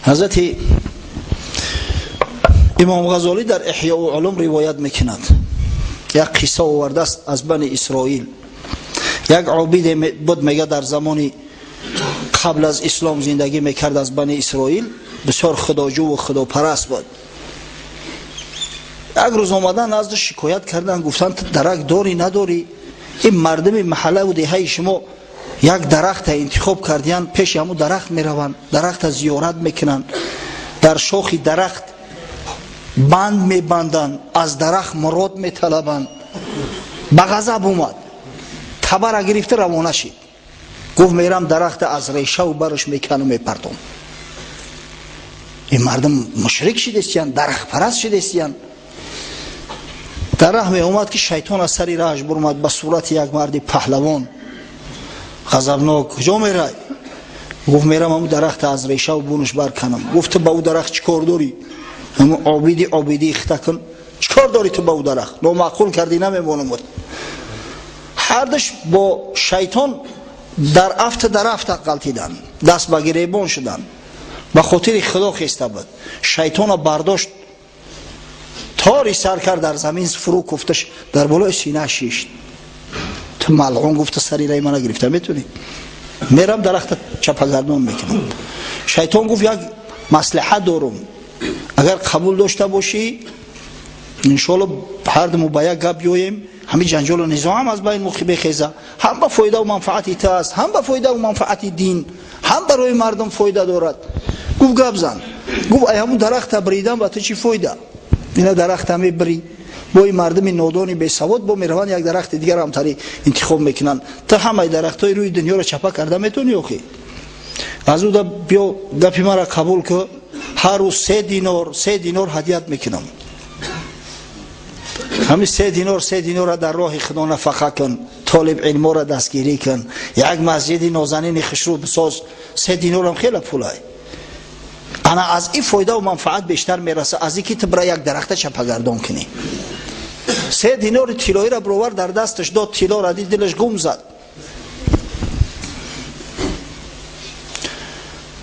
Ҳазрати Имом Ғазолӣ дар Эҳёу Улум ривоят мекунад, як қисса овардааст аз Бани Исроил. Як обиде буд, мега, дар замони қабл аз ислом зиндагӣ мекард, аз Бани Исроил, бисёр худоҷӯву худопараст буд. Як рӯз омадан назди шикоят кардан, гуфтанд: дарак дорӣ, надорӣ? Ин мардуми маҳаллаву деҳаи шумо як дарахта интихоб кардиян, пеши ҳамун дарахт мераванд, дарахта зиёрат мекунанд, дар шохи дарахт банд мебанданд, аз дарахт мурод металабанд. Ба ғазаб омад, табара гирифта равона шид. Гуфт: мерам, дарахта аз решаву бараш мекану мепартом. Ин мардум мушрик шидестиян, дарахтпараст шидестиян. Дар раҳ меомад, ки шайтон аз сари раҳаш бурмад ба сурати як марди паҳлавон ғазабнок. Куҷо мерай? Гуфт: мерам, ҳамун дарахта аз решаву бунаш барканам. Гуфт: ту ба ӯ дарахт чӣ кор дорӣ? Ҳамун обиди обидии хита кун, чӣ кор дорӣ ту ба ӯ дарахт? Номаъқул кардӣ, намемонам. Ҳардуш бо шайтон дар афта дар афта ғалтиданд, даст ба гиребон шуданд. Ба хотири Худо хеста буд. Шайтона бардошт, тори сар кард, дар замин фурӯ куфташ, дар болои сина шишт. Ту малъун, гуфта, сари раи мана гирифта метунӣ? Мерам, дарахта чапагардон мекунам. Шайтон гуфт: як маслиҳат дорум, агар қабул дошта бошӣ, иншоалло ҳардуму ба як гап биёем, ҳамин ҷанҷолу низоъ ҳам аз байн бехеза, ҳам ба фоидаву манфаати ту аст, ҳам ба фоидаву манфаати дин, ҳам барои мардум фоида дорад. Гуфт: гап зан. Гуфт: ай ҳамун дарахта бридан ба ту чӣ фоида? Ина дарахта мебирӣ, бо ин мардуми нодони бесавод бо мераванд, як дарахти дигар ҳамтари интихоб мекунанд. Ту ҳамаи дарахтҳои рӯи дунёро чапа карда метавонӣ охи? Аз ӯ да биё, гапи мара қабул ку, ҳар рӯз 3 динор, 3 динор ҳадият мекунам. Ҳамин 3 динор, 3 динора дар роҳи Худо нафақа кун, толиб илморо дастгирӣ кун, як масҷиди нозанини хушрӯ бисоз. 3 динорам хеле пулай. Ана аз ин фоидаву манфаат бештар мераса, аз ин ки ту бира як дарахта чапагардон кунӣ. 3 динори тиллоиро бировар, дар дасташ дод. Тиллоро дид, дилаш гум зад.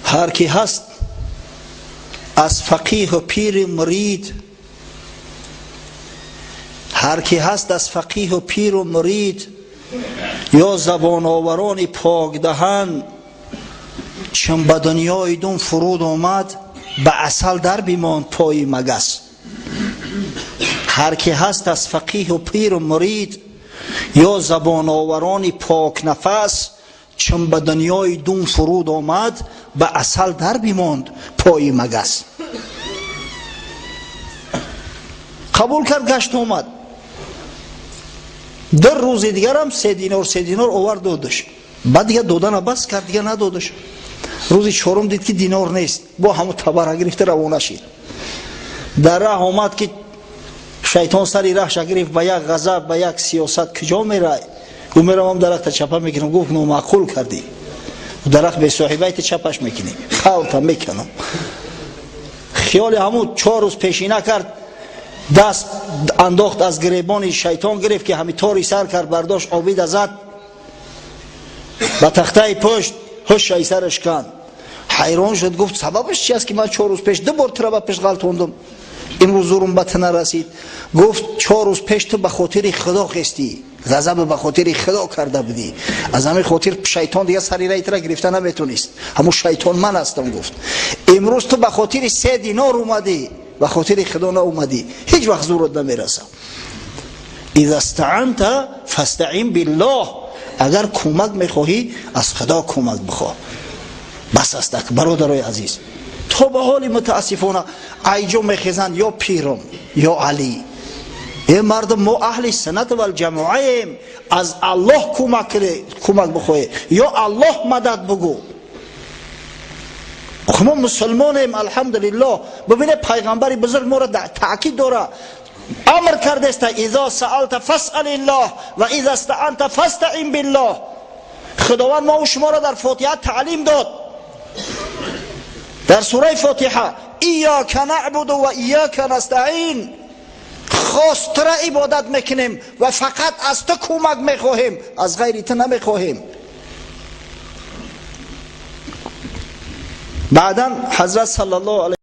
Ҳар ки ҳаст аз фақиҳу пири мурид, ҳар ки ҳаст аз фақиҳу пиру мурид ё забоноварони покдаҳан, чун ба дунёи дун фуруд омад, ба асал дар бимонд пои магас. Ҳар ки ҳаст аз фақиҳу пиру мурид ё забоноварони покнафас, чун ба дунёи дун фуруд омад, ба асал дар бимонд пои магас. Қабул кард, гашт омад. Дар рӯзи дигарам 3 динор, 3 динор овард, додаш. Баъд дига додана бас кард, дига надодаш. Рӯзи чорум дид, ки динор нест, бо ҳамун табара гирифта равона шид. Дар раҳ омад, ки шайтон сари раҳша гирифт ба як ғазаб, ба як сиёсат. Куҷо мерай? Гуфт: меравам, дарахта чапа мекунам. Гуфт: номаъқул кардӣ, дарахт бесоҳибайти чапаш мекунӣ, халта мекунам. Хиёли ҳамун 4 рӯз пешина кард, даст андохт, аз гиребони шайтон гирифт, ки ҳами тори сар кард, бардошт, обида зад ба тахтаи пушт, ҳушшаи сараш канд. Ҳайрон шуд, гуфт: сабабаш чи аст, ки ман 4 рӯз пеш ду бор тура ба пешт ғалтондум, имрӯз зурум ба ту нарасид? Гуфт: 4 рӯз пеш ту ба хотири Худо хестӣ, ғазаба ба хотири Худо карда будӣ, аз ҳамин хотир шайтон дига сари раи тура гирифта наметонист. Ҳамун шайтон ман ҳастам, гуфт. Имрӯз ту ба хотири 3 динор омадӣ, ба хотири Худо наомадӣ, ҳеҷ вақт зурот намераса. Иза стаанта фастаин биллоҳ. Агар кӯмак мехоҳӣ, аз Худо кӯмак бихоҳ. Бас аст, бародарои азиз. То ба ҳоли мутаассифона айҷо мехезанд: ё пиром, ё Алӣ. Э мардум, мо аҳли суннат валҷамоаем. Аз Аллоҳ кӯмак бихоҳе, ё Аллоҳ мадад бугӯ. Мо мусулмонем, алҳамдулиллоҳ. Бибине, пайғамбари бузург моро таъкид дора, амр кардеста: изо саалта фасалиллоҳ ва иза стаанта фастаин биллоҳ. Худованд мову шуморо дар Фотиҳа таълим дод, дар сураи Фотиҳа: иёка набуду ва иёка настаин. Хос тура ибодат мекунем ва фақат аз ту кӯмак мехоҳем, аз ғайри ту намехоҳем. Баъдан Ҳазрат саллаллоҳу алайҳи